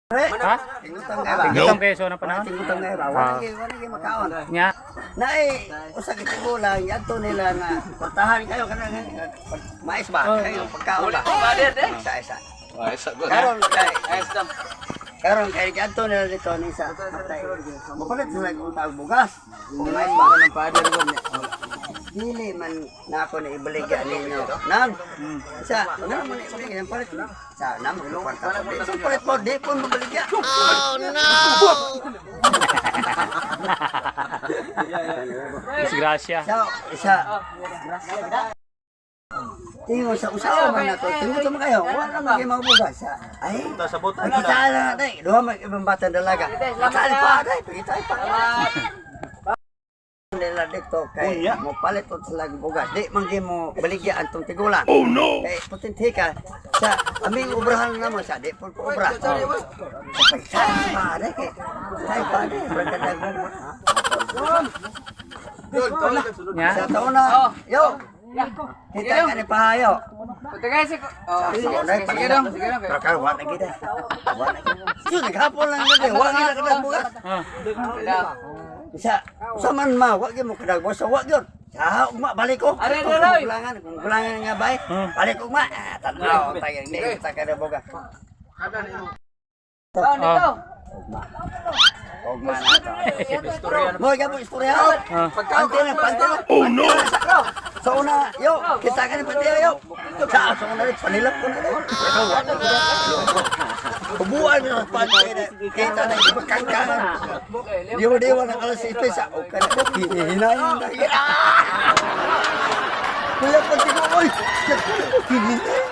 Ha? Tingutang nga ba? Tingutang kayo sa unang panahon? Tingutang nga ba? Wala gyud makaon. Nya. Naay usa ka tigulang adto nila nga kwartahan kayo kanang mais ba? Kayo pagkaon ba? Isa isa. Karon kay karon kay adto nila dito ni sa patay. Mopalit sila kung tawag bugas. Kung mais ba ng father ko. Dili man na ako na ibaligya ninyo. Nang, sa, nga man na ibaligya, ang palit. Sa, nang, kwarta ko. Di, sa palit mo, di po mabaligya. Oh, no! Disgrasya. Sa, isa. Tingo sa usawa man na to. Tingo to kayo. Wala man kayo mabugas. Sa, ay, pagkitaan na natin. Duha man ibang bata dalaga. Pagkitaan pa, day. Pagkitaan pa. Nila dito kay mo palit og sila og bugas. Di man gyud mo baligya antong tigulang. Oh no. Kay potente ka sa aming obrahan na mo sa di po ko obra. Pagkitaan pa, day. Kay tay pa, day. Pagkadag mo. Nya. Sa taon na, yo. Kita ka ni pahayo. Oh, sige dong, sige dong. Pero karon wa na gid. Wa na gid. Sus, naghapon lang gid. Wa gid ka bugas. Ah. Isa, usa man ma, wa gyud mo kadag sa wa gyud. Sa ugma balik ko. Are, are, are. Kulangan, kung kulangan nga bay. Balik ugma. Ah, tanaw tayo ni ta ka bugas. Oh, nito. Ugma. Ugma na to. Mo gyud mo istorya. Pante na, pante na. Oh no. Sa una, yo, kita ka ni pante yo. Sa una panilap ko na. Pero wa na gid. Bubuan na pante na. Kita na ibakangkangan. Diwa-diwa na alas ipisa. Okay na. Hihinayin na. Kuya, pati ko, oy! Hihinayin.